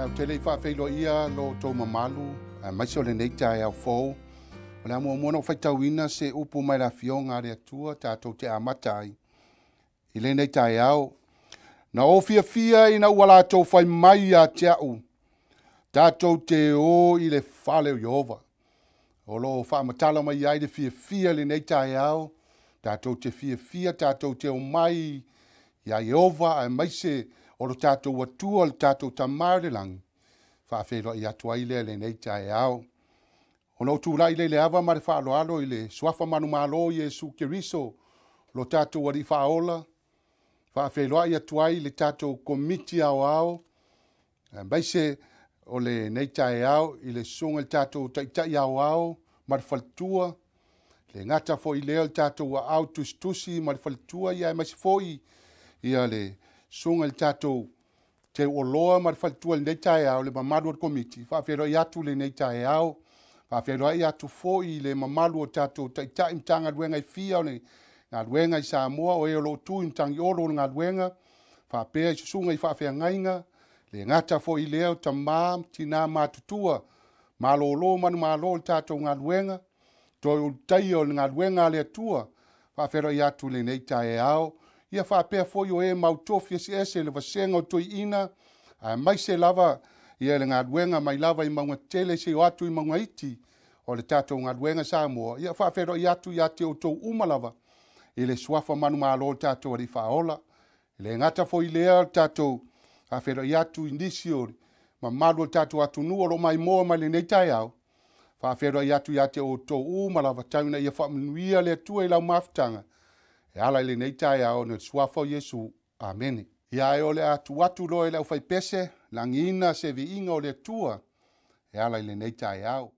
Ae ou te le i faafeiloaia lo outou mamalu, aemaise o lenei taeao fou, o le a muamua ona ou faitauina se upu mai le Afioga a le Atua tatou te amata ai i lenei taeao. Na ou fiafia ina ua latou fai mai ia te au, tatou te o i le fale o Ieova. O lo o faamatala mai ai le fiafia i lenei taeao, tatou te fiafia, tatou te omai ia Ieova, aemaise o lo tatou Atua, le tatou Tama i le lagi, faafeiloai atu ai lea i lenei taeao. Ona ou tulai lea i le ava ma le faaaloalo i le suafa manumalo o Iesu Keriso, lo tatou Alii Faaola, faafeiloai atu ai le tatou Komiti Aoao, aemaise o lenei taeao i le susuga i le tatou Taitai Aoao ma le faletua, le gata foi lea o le tatou aau tusitusi ma le faletua, ia aemaise foi ia le susuga i le tatou Teuoloa ma le faletua i lenei taeao, le mamalu o le Komiti, faafeiloai atu lenei taeao. Faafeiloai atu foi i le mamalu o tatou Taitai Matagaluega e fia o le galuega i Samoa, o e o lo o tu i matagiolo o le galuega, faapea i susuga i faafeagaiga, le gata foi lea o tama ma tina matutua, malolo manumalo o le tatou galuega, toe ulutaia o le galuega a le Atua, faafeiloai atu lenei taeao. Ia faapea foi o e mautofi eseese le vasega o toeaiina, aemaise lava ia le galuega mai lava i mauga tetele seia oo atu i mauga iti o le tatou galuega Samoa. Ia faafeiloai atu ia te outou uma lava i le suafa manumalo o le tatou Alii Faaola. E le gata foi lea o le tatou faafeiloai atu i nisi o le mamalu o le tatou atunuu o lo o maimoa mai lenei taeao. Faafeiloai atu ia te outou uma lava, tau ina ia faamanuia le Atua i lau mafutaga e ala i lenei taeao ona o le suafa o Iesu. Amene. Ia ae o le a tuu atu loa i le aufaipese, lagiina se viiga o le Atua e ala i lenei taeao.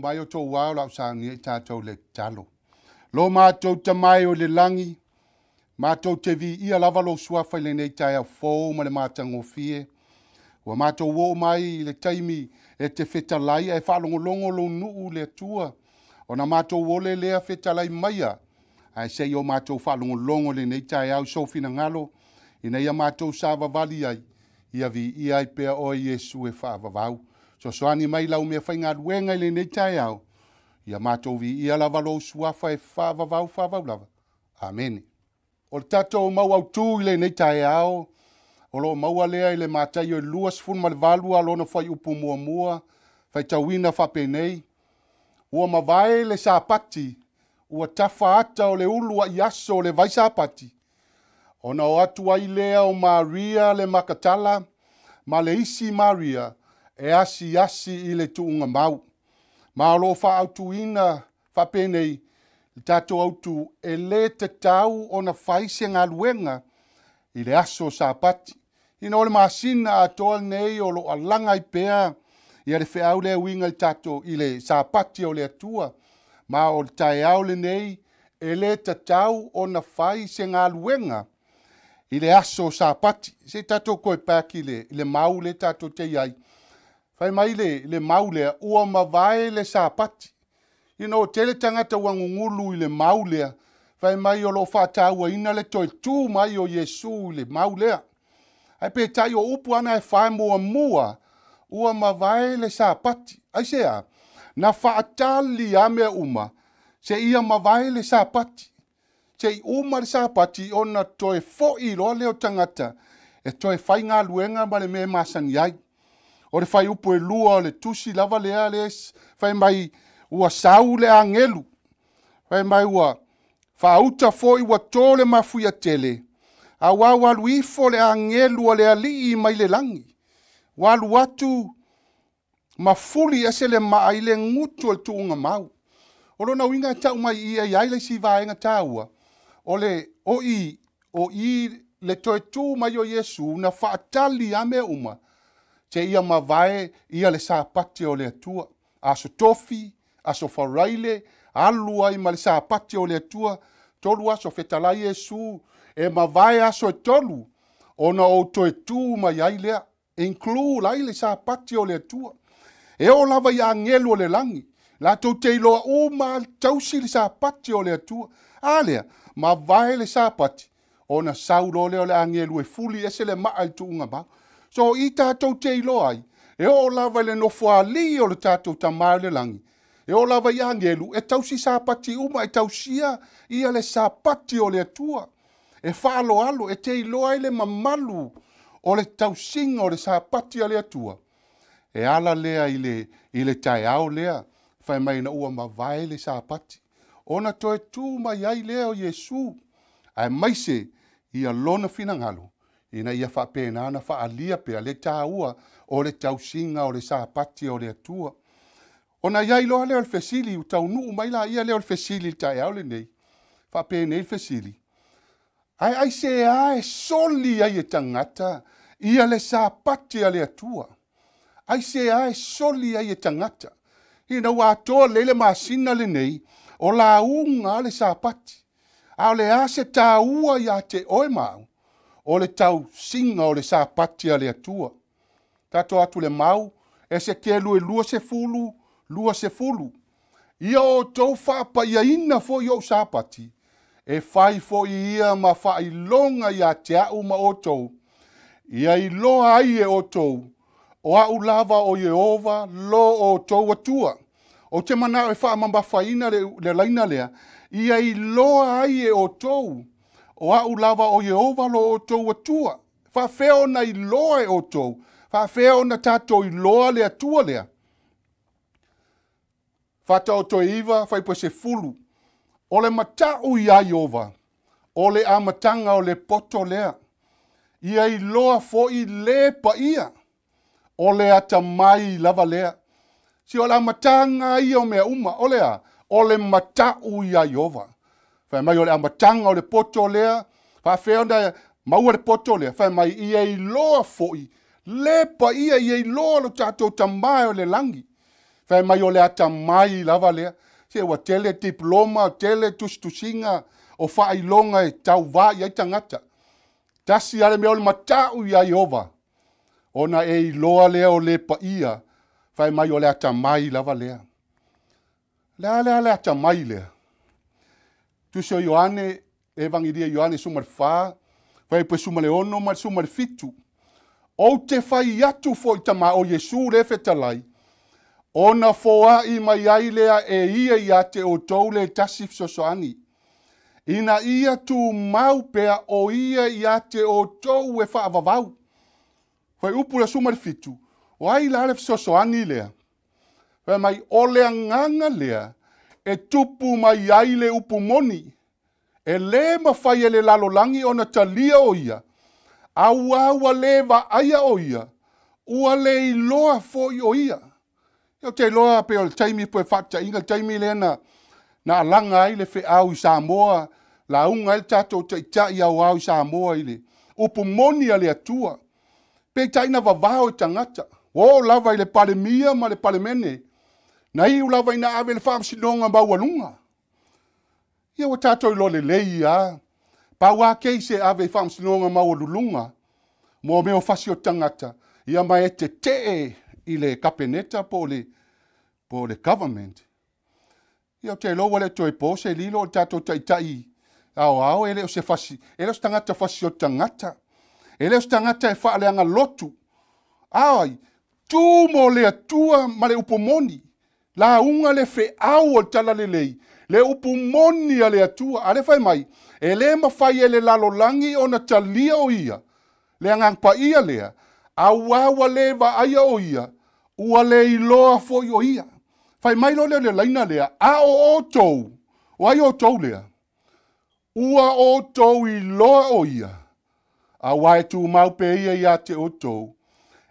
Mai o tou ao lau saunia i tatou le tatalo. Lo matou tamai o le lagi, matou te viia lava lou suafa i lenei taeao fou ma le matagofie. Ua matou oo mai i le taimi e te fetalai ae faalogologo lou nuu i le Atua, ona matou ole lea fetalai maia, ae se i o matou faalogologo i lenei taeao i sou finagalo, ina ia matou savavali ai, ia viia ai pea oe Iesu e faavavau. Sosoani mai lau mea faigaluega i lenei taeao, ia matou viia lava lou suafa e faavavau faavavau lava. Amene. O le tatou mau autu i lenei taeao, o lo o maua lea i le Mataio 28 a lona fuaiupu muamua, faitauina faapenei, ua mavae le Sapati, ua tafa ata o le uluai aso o le vai Sapati, ona o atu ai lea o Maria le Makatala ma le isi Maria e asiasi i le tuugamau. Ma o lo o faaautuina faapenei le tatou autu e lē tatau ona fai se galuega i le aso Sapati. Ina o le masina atoa lenei o lo o alaga ai pea ia le feau lea e uiga i le tatou i le Sapati o le Atua. Ma o le taeao lenei e lē tatau ona fai se galuega i le aso Sapati. Se i tatou toe back i le mau lea tatou te i ai. Fai mai le mau lea, ua mavae le Sapati. Ina ua tele tagata ua gugulu i le mau lea, fai mai o lo o faatauaina le toe tu mai o Iesu i le mau lea. Ae peitai o upu ana e fai muamua, ua mavae le Sapati. Aisea? Na faatali a mea uma, seia mavae le Sapati. Se i uma le Sapati ona toe foi loa lea o tagata e toe fai galuega ma le mea e masani ai. O le fuaiupu e 2 o le tusi lava lea le fai mai ua sau le agelu. Fai mai ua faauta foi ua to le mafuia tele, auā ua alu ifo le agelu a le alii mai le lagi. Ua alu atu ma fuli ese le maa i le gutu o le tuugamau. O lona uiga e tau mai i e i ai le isi vaega taua, o le o i le toe tu mai o Iesu na faatali a mea uma, seia mavae ia le Sapati o le Atua. Aso Tofi, aso Faraile, alu ai ma le Sapati o le Atua, 3 aso fetalai Iesu, e mavae aso e 3, ona ou toe tu mai ai lea, include ai le Sapati o le Atua. E oo lava i agelu o le lagi, latou te iloa uma tausi le Sapati o le Atua. A lea, mavae le Sapati, ona sau loa lea o le agelu e fuli ese le maa i le tuugamau. So i tatou te iloa ai, e oo lava i le nofoalii o le tatou Tama i le lagi, e oo lava i agelu, e tausi Sapati uma, e tausia ia le Sapati o le Atua. E faaloalo, e te iloa ai le mamalu o le tausiga o le Sapati a le Atua. E ala lea i le taeao lea, fai mai ina ua mavae le Sapati. Ona toe tu mai ai lea o Iesu, aemaise ia lona finagalo, ina ia faapena ona faaalia pea le taua o le tausiga o le Sapati o le Atua. Ona i ai loa lea o le fesili, ua taunuu mai laia lea o le fesili i le taeao lenei, faapenei le fesili, ae aisea e soli ai e tagata ia le Sapati a le Atua? Aisea e soli ai e tagata? Ina ua atoa lelei le masina lenei, o lauga le Sapati. A o le a se taua ia te oe ma au, o le tausiga o le Sapati a le Atua. Tatou atu le mau, Esekielu e 20, 20. Ia outou faapaiaina foi ou Sapati, e fai foi ia ma faailoga ia te au ma outou. Ia iloa ai e outou, o au lava o Ieova lo outou Atua. O te manao e faamamafaina le laina lea, ia iloa ai e outou, o au lava o Ieova lo outou Atua. Faafea ona iloa e outou, faafea ona tatou iloa le Atua lea. Faataoto e 9, fuaiupu e 10. O le matau ia Ieova, o le amataga o le poto lea. Ia iloa foi le paia, o le atamai lava lea. Si o le amataga ia o mea uma, o le a? O le matau ia Ieova. Fai mai o le amataga o le poto lea, faafea ona maua le poto lea, fai mai ia iloa foi le paia, ia iloa lo tatou Tama o le lagi. Fai mai o le atamai lava lea. Se ua tele diploma, tele tusitusiga o faailoga e tauvā i ai tagata. Tasi a le mea o le matau ia Ieova. Ona e iloa lea o le paia, fai mai o le atamai lava lea. Le a lea le atamai lea. Tusi o Ioane, Evangelia Ioane 14, fai pe 16 ma 17. Ou te fai atu foi tama o Iesu le fetalai, ona foai mai ai lea e ia ia te outou le tasi fesoasoani. Ina ia tumau pea o ia ia te outou e faavavau. Fai upu le 17, o ai la le fesoasoani lea. Fai mai, o le agaga lea e tupu mai ai le upu moni. E lē mafai e le lalolagi ona talia o ia, auā ua lē vaaia o ia, ua le iloa foi o ia. Ou te iloa pei o le taimi po e faataitaiga le taimi lea na alaga ai le feau i Samoa, lauga ai le tatou taitai aoao i Samoa i le upu moni a le Atua. Peitai na vavao i tagata, ua oo lava i le Palemia ma le Palemene, na iu lava ina ave le faamasinoga maualuga. Ia ua tatou iloa lelei lava, pau lava case e ave i faamasinoga maualuluga mo mea o fasi o tagata, ia ma e tetee i le Kapeneta po o le government. Ia ou te iloa ua le toe po se lilo o le tatou taitai aoao e le o se fasi, e le o se tagata fasi o tagata. E le o se tagata e faaleaga lotu. Ai, tu mo le Atua ma le upu moni. Lauga le feau o le talalelei, le upu moni a le Atua. A le fai mai, e le mafai e le lalolagi ona talia o ia, le agaga paia lea, auā ua le vaaia o ia, ua le iloa foi o ia. Fai mai lo lea o le laina lea, a o outou, o ai outou lea? Ua outou iloa o ia, auā e tumau pea ia ia te outou,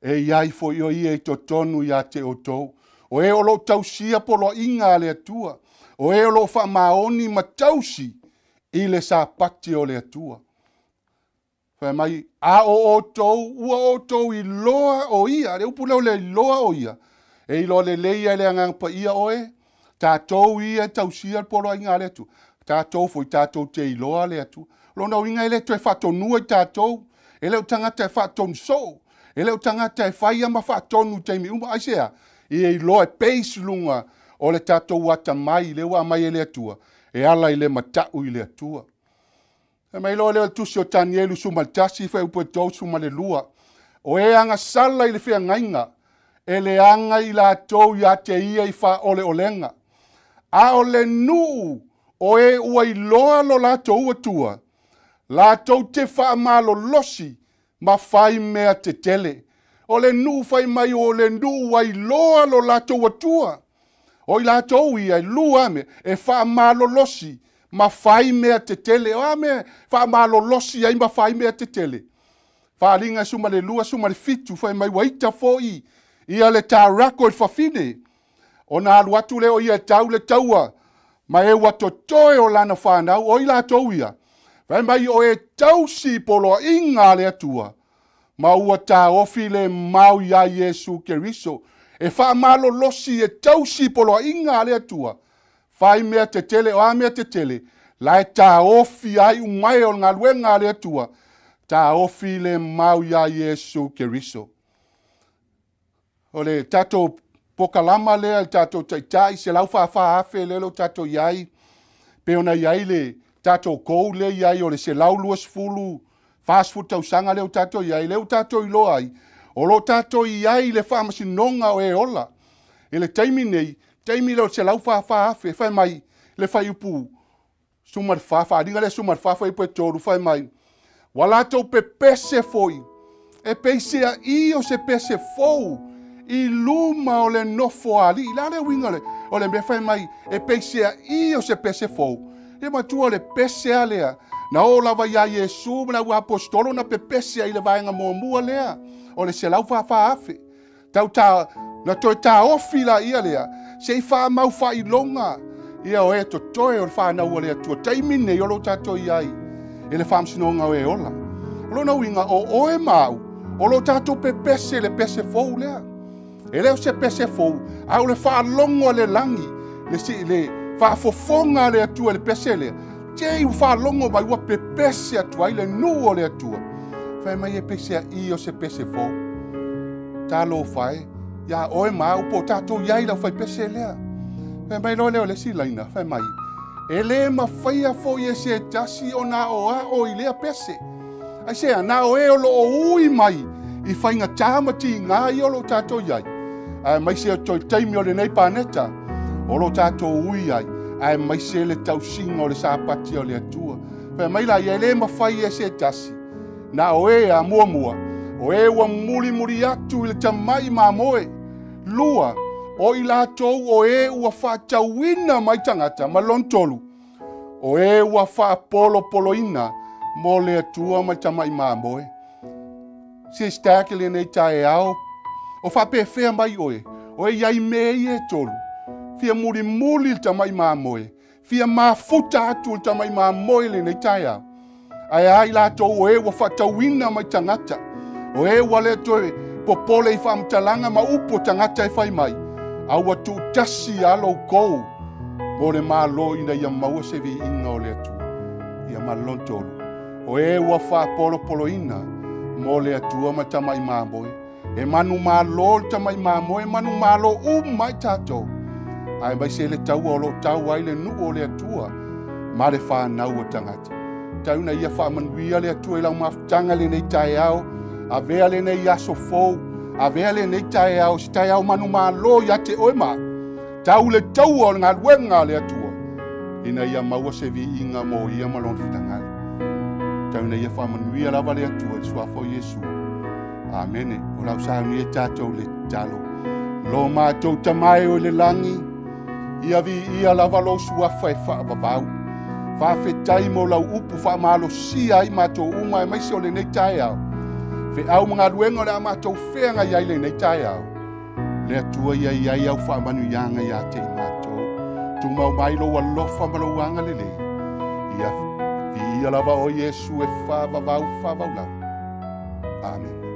e iai foi o ia i totonu ia te outou. O e o loo tausia poloaiga a le Atua, o e o loo faamaoni ma tausi i le sapati o le Atua. Fai mai, a o outou, ua outou iloa o ia, le upu lea o le iloa o ia, e iloa lelei ai le agaga paia oe, tatou ia e tausia le poloaiga a le Atua, tatou foi tatou te iloa le Atua. Lona uiga e le toe faatonua i tatou, e le o tagata e faatonu soo, e le o tagata e faia ma faatonu i taimi uma, aisea? Ia iloa e peis luga o le tatou atamai lea ua aumai e le Atua, e ala i le matau i le Atua. E mai loa lea o le tusi o Tanielu 11, fuaiupu e 32, o e agasala i le feagaiga, e leaga i latou ia te ia i faaoleolega. A o le nuu o e ua iloa lo latou Atua, latou te faamalolosi ma fai mea tetele. O le nuu fai mai o le nuu ua iloa lo latou Atua. O i latou ia e lua mea, e faamalolosi ma fai mea tetele. O a mea faamalolosi ai ma fai mea tetele. Faaliga 12, 17, fai mai ua ita foi ia le tarako i le fafine. Ona alu atu lea o ia e tau le taua, ma e ua totoe o lana whanau, o i latou ia. Fai mai o e tausi poloaiga a le Atua, ma ua taofi le mau ia Iesu Keriso. E faamalolosi e tausi poloaiga a le Atua. Fai mea tetele, o a mea tetele, la e taofi ai umai o galuega a le Atua. Taofi le mau ia Iesu Keriso. O le tatou pokalama lea, le tatou taitai, 144,000 lea lo tatou iai, pe ona iai le tatou kou lea iai o le 120, 40 tausaga lea o tatou iai, lea o tatou iloa ai, o lo tatou iai le faamasinoga o e ola. I le taimi nei, taimi lea o le 144,000, fai mai le fuaiupu 14, faaliga lea 14, fuaiupu e 3, fai mai, ua latou pepese foi, e peisea i o se pese fou, i luma o le nofo alii. La le uiga o le mea fai mai, e peisea i o se pese fou. E matua le pese a lea, na o lava ia Iesu ma lau apostolo na pepese ai le vaega muamua lea, o le 144,000. Tau ta, na toe taofi la ia lea, se i faamau faailoga, ia o e totoe o le whanau o le Atua. Taimi nei o lo tatou iai, e le faamasinoga o e ola. O lona uiga o oe ma au, o lo tatou pepese le pese fou lea. E le o se pese fou, a o le faalogo a le lagi, le faafofoga a le Atua le pese lea. Te i faalogo mai ua pepese atu ai le nuu o le Atua. Fai mai e pese a i o se pese fou. Talofa e, iā oe ma au po o tatou i ai le aufaipese lea. Fai mai loa lea o le isi laina, fai mai, E lē mafaia foi e se tasi ona aoao i lea pese. Aisea, na o e o lo o ui mai i faigata ma tigā ia o lo o tatou i ai, aemaise o toe taimi o lenei paneta o lo o tatou ui ai, aemaise le tausiga o le Sapati a le Atua. Fai mai la ia, e lē mafai e se tasi, na o e a muamua, o e ua mulimuli atu i le tamai mamoe. Lua, o i latou o e ua faatauina mai tagata, ma lona tolu, o e ua faapolopoloina mo le Atua ma le tamai mamoe. Sister ke lenei taeao, o faapefea mai oe, o e i ai mea ia e tolu, fia mulimuli le tamai mamoe, fia mafuta atu le tamai mamoe lenei taeao. Ae a i latou o e ua faatauina mai tagata, o e ua le toe popole i faamatalaga ma upu o tagata e fai mai, a ua tuutasi a loukou mo le Malo ina ia maua se viiga o le Atua. Ia ma lona tolu, o e ua faapolopoloina mo le Atua ma tamai mamoe. E manumalo le tamai mamoe, e manumalo uma ai tatou. Aemaise le taua o lo o tau ai le nuu o le Atua ma le fanau o tagata. Tau ina ia faamanuia le Atua i lau mafutaga lenei taeao, avea lenei aso fou, avea lenei taeao, se taeao manumalo ia te oe ma tau le taua o le galuega a le Atua, ina ia maua se viiga mo ia ma lona finagalo. Tau ina ia faamanuia lava le Atua i le suafa o Iesu. Amene. O lau saunia tatou le tatalo. Lo matou Tama e o i le lagi, ia viia lava lou suafa e faavavau. Faafetai mo lau upu faamalosia ai matou uma aemaise o lenei taeao. Feau ma galuega o le a matou feagai ai lenei taeao. Le Atua ia i ai au faamanuiaga ia te i matou. Tumau mai lou alofa ma lou agalelei. Ia viia lava o Iesu e faavavau faavau lava. Amen.